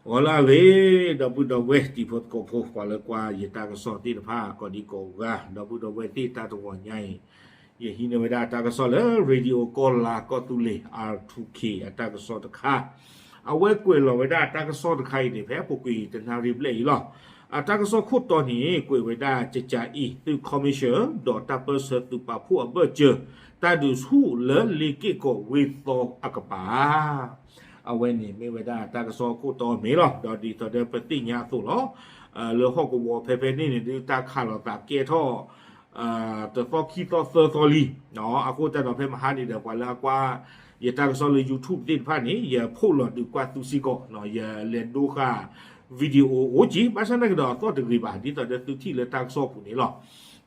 ဂီၤလၢအဂ့ၤ, ဒီပုၢ်ဒီဝဲၢ်တံၤဖိသကိးဖိ ပှၤလၢကွၢ်ယတၢ်ကစီၣ်သ့ၣ်တဖၣ် ကိးဒံကိးဂၤ, ဒီပုၢ်ဒီဝဲၢ်သ့ၣ်တၢ်တဂီၤညါအံၤ, ယဟံးန့ၢ်ဝဲဒၣ်တၢ်ကစီၣ်လၢ Radio ကီၢ်လါကီၢ်သူလ့ၤ R two K အတၢ်ကစီၣ်တခါ, အဝဲကွဲးလီၤဝဲဒၣ်တၢ်ကစီၣ်တခါအံၤန့ၣ် ဖဲအပူၤကွံာ်တနၣ်ရံၣ်ဘျဲၣ်အံၤလီၤ. အတၢ်ကစီၣ်ခိၣ်တီန့ၣ် ကွဲးဝဲဒၣ်ကကးအံၤ သုး commission ဒီးတၢ်ပၢၢ်ဆၢသုးပာ်ဖှိၣ်အဘၢၣ်စၢၤ တၢ်ဒုးဆူၣ်လၢလ့က့ၢ်ကီးဝ့ၢ်သီအကပၤ အဝဲန့ၣ်မ့ၢ်ဝဲဒၣ်တၢ်ကစီၣ်ခိၣ်တီမ့ၢ်လီၤ. ဒီးဒ်သိးဒီးပသ့ၣ်ညါအသိးလီၤ, လၢဟီၣ်ကဝီၤဖဲဖဲန့ၣ်န့ၣ်ဒုး တၢ်ခးလိာ်သးကဲထီၣ် တသီခံသီသၢသီလံ, အဃိသတးဒီးဖဲမဟါန့ၣ်ဒီး ပှၤလၢအကွၢ်ယတၢ်ကစီၣ်လၢ YouTube သ့ၣ်တဖၣ်န့ၣ် ယဖိးလီၤဒုးကွၢ်သုစ့ၢ်ကီး, ယလဲၤဒိဃာ် video အိၣ်က့ၤ, ဘၣ်ဆၣ်သနာ်က့ဒီးအသီၣ်တဂ့ၤဘၣ်, ဒ်သိးဒီးသုထံၣ်လၢတၢ်ကစီၣ်ပူၤန့ၣ်လီ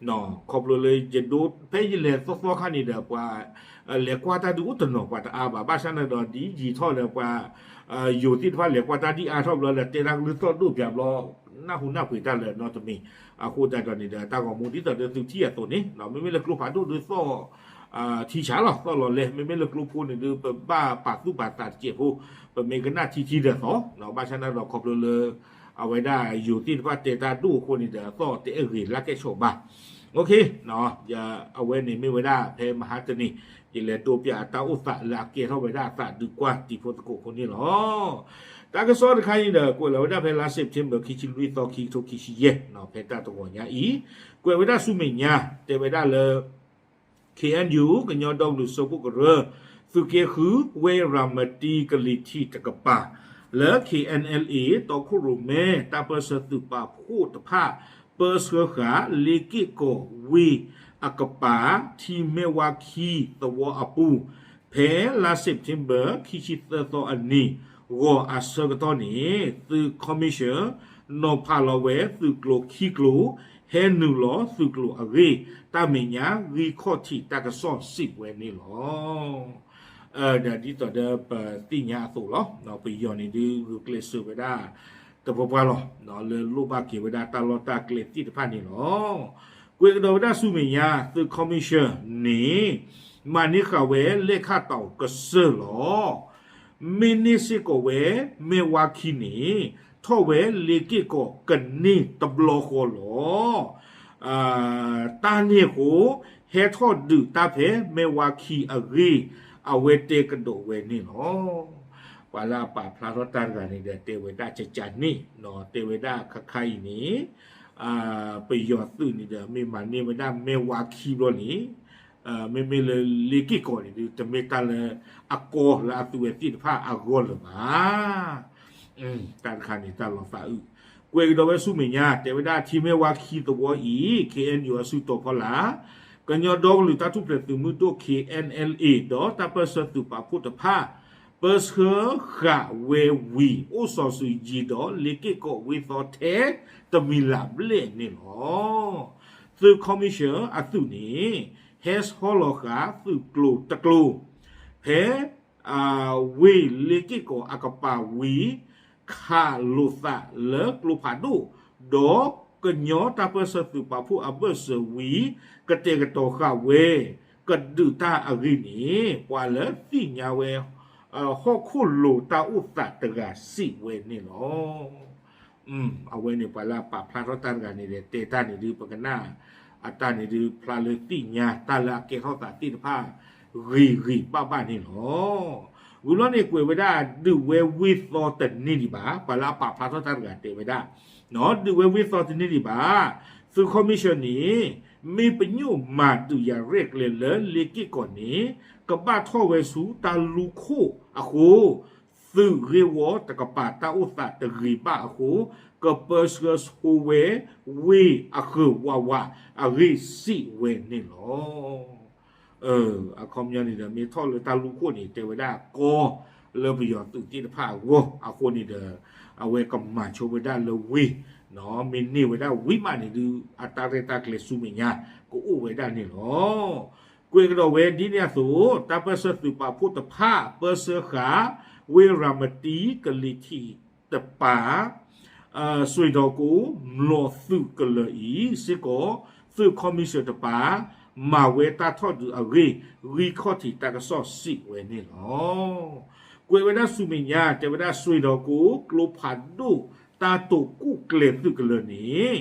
ၤ. ခီဖျိလၢယဒိ ဖဲယလဲၤသီသီခါန့ၣ်ဒီး ပှၤ လဲၤကွၢ်တၢ်ဒုးအိၣ်တနီၤပှၤတအါဘၣ်, ဘၣ်ဆၣ်သနာ်က့ဒီး ဒ်ယံာ်ထီၣ်ဒီးပှၤ ယိၤသ့ၣ်တဖၣ်လဲၤကွၢ်တၢ်ဒံးအါထီၣ်ဘျီဒီး တဲတၢ်ကလုၢ်သီၣ်ဒိၣ်ပၠးဘျီ နၢ်ဟူနၢ်ပှ့ၤတၢ်လၢာ်နီတမံၤ, အဃိသတးဒီးန့ၣ်ဒီး တၢ်ဂီၤမူဒ်သိးဒီးသုထံၣ်အသိးန့ၣ် မ့မ့ၢ်လၢကျိဖးဒိၣ်ဒုးသီၣ် ထံဆးလီၤ, သီၣ်လီၤလဲၣ်, မ့မ့ၢ်လၢကျိဖိန့ၣ်ဒုး ပဘၣ်ပာ်သူၣ်ပာ်သးတစဲးဖိ, ပမ့ၢ်ကနၣ်ထံထံဒီးသီၣ်, ဘၣ်ဆၣ်သနာ်က့ဒီးခီဖျိလၢ အဝဲဒၣ်ယိၤသ့ၣ်တဖၣ်တဲတၢ်ဒိၣ်အဃိန့ၣ်ဒီး အသီၣ်တအဲၣ်ဂ့ၤလၢကဲဆိးဘၣ်. အဝဲန့ၣ်မ့ၢ်ဝဲဒၣ်ဖဲမဟါတနံၤ ယလဲၤဒိးပၠးအတၢ်အိၣ်သးလၢအကဲထီၣ်ဝဲဒၣ်အသးဒုးကွၢ်တံၤဖိသကိးဖိန့ၣ်လီၤ. တၢ်ကစီၣ်တခါအံၤဒီး ကွဲးလီၤဝဲဒၣ်ဖဲလါစဲးပထ့ဘၢၣ် ခံဆံလွံၢ်သီ ခံကထိခံဆံယဲၢ် ဖဲတၢ်တဂီၤညါအံၤ, ကွဲးဝဲဒၣ်ဆူမဲာ်ညါ တဲဝဲဒၣ်လၢ K N U ကညီဒီကလုာ်စၢဖှိၣ်ကရၢ သုးက့ဃု ဝ့ၢ်ရၤမတံကလံၤထံးတကပၤ လၢ K N L A တီခိၣ်ရိၣ်မဲ တၢ်ပၢၢ်ဆၢသုးပာ်ဖှိၣ်တဖၣ် ပၢဆှၢဃာ် လ့က့ၢ်ကီးဝ့ၢ်အကပၤ ထံမဲၢ်ဝါခံသဝီအပူၤ ဖဲလါစဲးပထ့ဘၢၣ် ခံဆံသၢသီအနံၤ ဂီၤအဆၢကတီၢ်န့ၣ် သုး commission နီၤဖးလီၤဝဲသုးကျိၤခံကျိၤ ဟဲနုာ်လီၤသုးကျိၤအဂ့ၢ် တၢ်မဲာ်ညါဂံၢ်ခီၣ်ထံးတၢ်ကစီၣ်စံးဝဲန့ၣ်လီၤ. ဒီးဒ်သိးဒီးပသ့ၣ်ညါအသိးလီၤ, ပယီၤန့ၣ်ဒုးဂုာ်ကျဲးစၢးဝဲဒၣ် တပှဲၤပှဲၤလီၤ, လၢလိၣ်ဘၣ်က့ၤဝဲဒၣ်တၢ်လီၢ်တၢ်ကျဲသ့ၣ်တဖၣ်န့ၣ်လီၤ. ကွဲးကဒီးဝဲဒၣ်ဆူမဲာ်ညါ သုး commission န့ၣ် မၤန့ၢ်ဃာ်ဝဲလဲၣ်ခၣ်တီၤကစၢၢ်လီၤ. မ့ၢ်န့ၢ်စ့ၢ်ကီးဝဲ မဲၢ်ဝါခံန့ၣ် ထီၣ်ဝဲလ့က့ၢ်ကီးကန့ၢ်တဘျီဃီလီၤ. တၢ်န့ၣ်အဃိ ဟဲထီၣ်ဒုးတၢ်ဖဲမဲၢ်ဝါခံအဂ့ၢ် အဝဲတဲကဒီးဝဲန့ၣ်လီၤ. ပှၤလၢအပာ်ဖျါထီၣ်တၢ်တဂၤန့ၣ်ဒီး တဲဝဲဒၣ်ကကန့ၣ်, တဲဝဲဒၣ်ခါခါအံၤန့ၣ် ပယီၤသုးန့ၣ်ဒီး မ့ၢ်မၤန့ၢ်ဝဲဒၣ်မဲၢ်ဝါခံဘျီန့ၣ် မ့မ့ၢ်လၢလ့က့ၢ်ကီးန့ၣ်ဒုး တမ့ၢ်တၢ်လၢအကီလၢအသုဝဲသ့ၣ်တဖၣ်အဂီၢ်လၢၤဘၣ်. တၢ်တခါန့ၣ် တၢ်လီၤသးအုး, ကွဲးကဒီးဝဲဆူမဲာ်ညါ တဲဝဲဒၣ်ထံမဲၢ်ဝါခံသဝီအံၤ K N U အစုတီၤဖီလာ်, ကညီဒီကလုာ်တၢ်ထူၣ်ဖျဲးသုးမုၢ်ဒိၣ် K N L A ဒီးတၢ်ပၢၢ်ဆၢသုးပာ်ဖှိၣ်တဖၣ် ပၢဆှၢဃာ်ဝဲဝံၤ အိၣ်စီၤစုၤယံၤဒီးလ့က့ၢ်ကီးဝ့ၢ်သီထဲတမံၤလၢ်ဘျဲၣ်န့ၣ်လီၤ. သုး commission အသုးန့ၣ် ဟဲဆီလီၤဃာ်သုးကျိၤတကျိၤ ဖဲ ဝ့ၢ်လ့က့ၢ်ကီးအကပၤဝံၤ ခးလိာ်သးလၢကျိဖးဒိၣ် ဒီးကညီတၢ်ပၢၢ်ဆၢသုးပာ်ဖှိၣ်အဘၢၣ်စၢၤဝံၤ ကတဲာ်ကတီၤဃာ်ဝဲ ကဒုးတၢ်အဂ့ၢ်န့ၣ် ပှၤလၢသ့ၣ်ညါဝဲ ဟီၣ်ခိၣ်လိၤတၢ်အိၣ်သးတဂၤစံးဝဲန့ၣ်လီၤ. အဝဲန့ၣ်ပှၤလၢအပာ်ဖျါထီၣ်တၢ်တဂၤန့ၣ်ဒီး တဲတၢ်န့ၣ်ဒုးပကနၣ် အတၢ်န့ၣ်ဒုးဖျါလၢသ့ၣ်ညါတၢ်လၢအကဲထီၣ်သးသ့ၣ်တဖၣ် ဂ့ၤဂ့ၤဘၣ်ဘၣ်န့ၣ်လီၤ. ဝံၤလီၤန့ၣ်ကွဲးဝဲဒၣ်ဒုးဝဲဝ့ၢ်သီတန့ၢ်ဒံးဘၣ်, ပှၤလၢအပာ်ဖျါထီၣ်တၢ်တဂၤတဲဝဲဒၣ် ဒုးဝဲဝ့ၢ်သီတန့ၢ်ဒံးဘၣ်, သုး commission န့ၣ် မ့ၢ်ပညိၣ်မၤဒုးယၤရဲၣ်ကျဲၤလၢလ့က့ၢ်ကီးန့ၣ် ကဘၣ်ထီၣ်ဝဲဆူတၢ်လူၢ်ခိၣ်အဃိ သုးဂ့ၢ်ဝီတကပၤတၢ်အိၣ်သးတဂ့ၤဘၣ်အဃိ ကပၢဆှၢဆိဝဲဝ့ၢ်အဃၢၤဝးဝးအဂ့ၢ်စံးဝဲန့ၣ်လီၤ. အခီပညီန့ၣ်ဒီး မ့ၢ်ထီၣ်လၢတၢ်လူၢ်ခိၣ်န့ၣ် တဲဝဲဒၣ်ကီလၢပယီၤသုးသ့ၣ်တဖၣ်အဂီၢ်အဃိန့ၣ်ဒီး အဝဲကမၤဆိဝဲဒၣ်လၢဝ့ၢ်, မ့ၢ်န့ၢ်ဝဲဒၣ်ဝံၤမးန့ၣ်ဒုး အတၢ်ရဲၣ်တၢ်ကျဲၤဆူမဲာ်ညါ ကအိၣ်ဝဲဒၣ်န့ၣ်လီၤ. ကွဲးကဒီးဝဲဒ်န့ၣ်အသိး တၢ်ပၢၢ်ဆၢသုးပာ်ဖှိၣ်တဖၣ် ပၢဆှၢဃာ် ဝ့ၢ်ရၤမတံကလံၤထံးတပၤ စွ့ၤဒီးကိး မျိာ်သုးကလၢၤအံၤစ့ၢ်ကီး သုး commission တပၤ မၤဝဲတၢ်ထီၣ်ဒုးအဂ့ၢ် ဂံၢ်ခီၣ်ထံးတၢ်ကစီၣ်စံးဝဲန့ၣ်လီၤ. ကွဲးဝဲဒၣ်ဆူမဲာ်ညါ တဲဝဲဒၣ် စွ့ၤဒီးကိး ကျိဖးဒိၣ်တၢ်တိာ်ကူၣ်ကျဲၤသုးကလၢၤန့ၣ်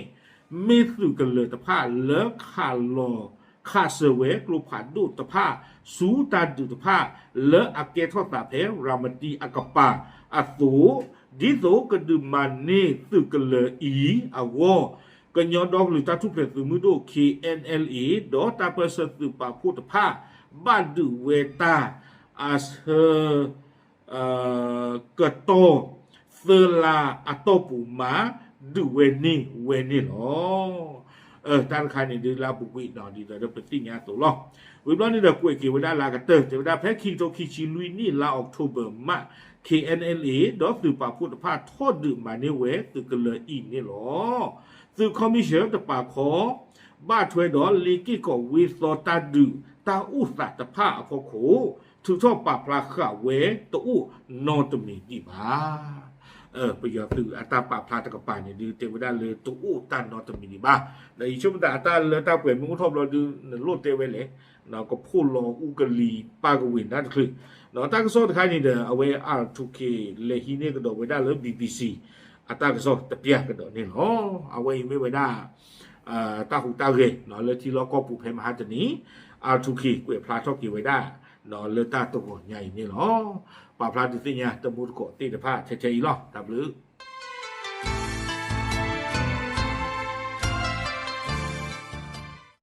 မ့ၢ်သုးကလၢၤတဖၣ်လၢခးလီၤခးစၢၤဝဲကျိဖးဒိၣ်တဖၣ် ဆူတၢ်ဒုးတဖၣ် လၢအကဲထီၣ်သးဖဲရၤမတံအကပၤအသိး, ဒ်သိးကဒုးမၤန့ၢ်သုးကလၢၤအံၤအဂီၢ်, ကညီဒီကလုာ်တၢ်ထူၣ်ဖျဲးသုးမုၢ်ဒိၣ် K N L A ဒီးတၢ်ပၢၢ်ဆၢသုးပာ်ဖှိၣ်တဖၣ် ဘၣ်ဒုးဝဲတၢ်အဆၢ ကတီၢ်သၢလါအတီၢ်ပူၤမး ဒုးဝဲန့ၢ်ဝဲန့ၣ်လီၤ. တၢ်တခါန့ၣ်ဒုးလၢအပူၤကွံာ်နီၤ ဒ်သိးဒီးပသ့ၣ်ညါအသိးလီၤ. ဝံၤဘျီန့ၣ်ဒီးကွဲးက့ၤဝဲဒၣ်လၢအကတၢၢ် တဲဝဲဒၣ်ဖဲခံကထိခံဆံလွံၢ်နံၣ်လါအီးကထိဘၢၣ်မး K N L A ဒီးသုးပာ်ဖှိၣ်တဖၣ်ထီၣ်ဒုးမၤန့ၢ်ဝဲသုးကလၢၤအံၤန့ၣ်လီၤ. သုးခီမံၣ်ၡၢၣ်တပာ်ခီ ဘၣ်ထွဲဒီးလ့က့ၢ်ကီးဝ့ၢ်သီတၢ်ဒုးတၢ်အိၣ်သးတဖၣ်အဖီခိၣ် ထုးထီၣ်ပာ်ဖျါဃာ်ဝဲတအိၣ်နီတမံၤဒံးဘၣ်. ပယီၤသုးအတၢ်ပာ်ဖျါတကပၤန့ၣ်ဒုး တဲဝဲဒၣ်လၢတအိၣ်တၢ်နီတမံၤဒံးဘၣ်. ဒီးယဆိကမိၣ်သးအတၢ်လၢတၢ်ပှဲၤမ့ၢ်အိၣ်ထီၣ်ဘျီဒုး နလိၣ်တဲဝဲလဲၣ် ကဖိၣ်လီၤအူကလံၤပၢ်ကဝ့ၤနၢ်တချုး, ဒီးတၢ်ကစီၣ်တခါန့ၣ်ဒီး အဝဲ R two K လဲၤဟံးန့ၢ်ကဒီးဝဲဒၣ်လၢ B B C အတၢ်ကစီၣ်တပျၢ်ကဒီးန့ၣ်လီၤ. အဝဲအံၤမ့ၢ်ဝဲဒၣ် တၢ်ဟူးတၢ်ဂဲၤလၢထံလီၢ်ကီၢ်ပူၤဖဲမဟါတနံၤ R two K ကွဲးဖျါထီၣ်က့ၤဝဲဒၣ် လၢတၢ်တဂီၤညါအံၤန့ၣ်လီၤ. ပာ်ဖျါဒုးသ့ၣ်ညါတမူတကိးသ့ၣ်တဖၣ်ထဲထဲအံၤလီၤ. တၢ်ဘျုး